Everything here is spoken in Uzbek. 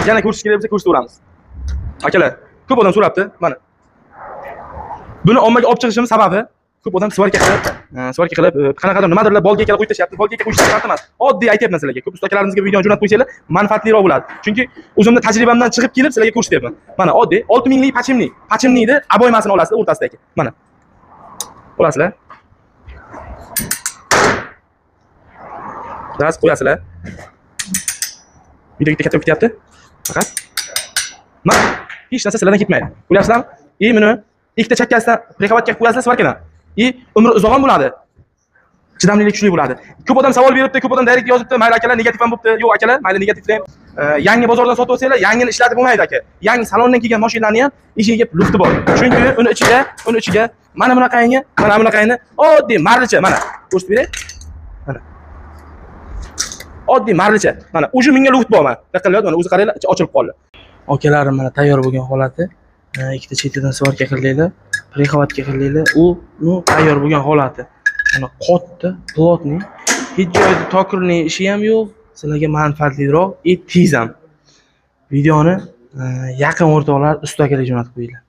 Yana ko'rish kerak bo'lsa ko'rsataveramiz. Akalar, ko'p odam so'rabdi, mana. Buni ommaga olib chiqishimiz sababi ko'p odam svarka qilib, svarka qilib, qanaqadir nimadirlar bolga qo'yib tashlayapti. Bolga qo'yish shart emas. Oddiy aytyapman sizlarga. Ko'p usta akalarimizga videoni jo'natib qo'ysanglar, manfaatliroq bo'ladi. Chunki o'zimni tajribamdan chiqib kelib sizlarga ko'rsatyapman. Mana oddiy 6000 lik pachimli. Pachimlikni aboymasini olasizlar o'rtasidagi. Mana. Olasizlar. Raz qo'yasizlar. Video bitta katta ketyapti. Faqat mana hech narsa sizlardan ketmaydi. Ko'ryapsizlarmi? И buni ikkita chakkasidan prixovatga qo'yasizlar svarkadan. И umri uzoq ham bo'ladi. Chidamlilik kuchli bo'ladi. Ko'p odam savol beribdi, ko'p odam direct yozibdi, mayli akalar negativ ham bo'pti. Yo'q akalar, mayli negativda ham. Yangi bozordan sotib olsanglar, yangini ishlatib bo'lmaydi aka. Yangi salondan kelgan mashinalarni ham eshigiga lufti bor. Chunki uni ichiga mana bunaqangi, mana bunaqangi oddiy marlicha, mana ko'rsatib beray. Mana. Oddiy marlicha. Mana уже minga luft bor mana. Diqqat, mana o'zi qaranglar, ichi ochilib qoldi. Akalarim, mana tayyor bo'lgan holati. Ikkita chetidan svarka qildinglar, prixovatga qildinglar. U ну tayyor bo'lgan holati. Mana qotdi, плотный. Hech joyda tokirning ishi ham yo'q. Sizlarga manfaatliroq, и tez ham. Videoni yaqin o'rtoqlar, usta akalarga jo'natib qo'yinglar.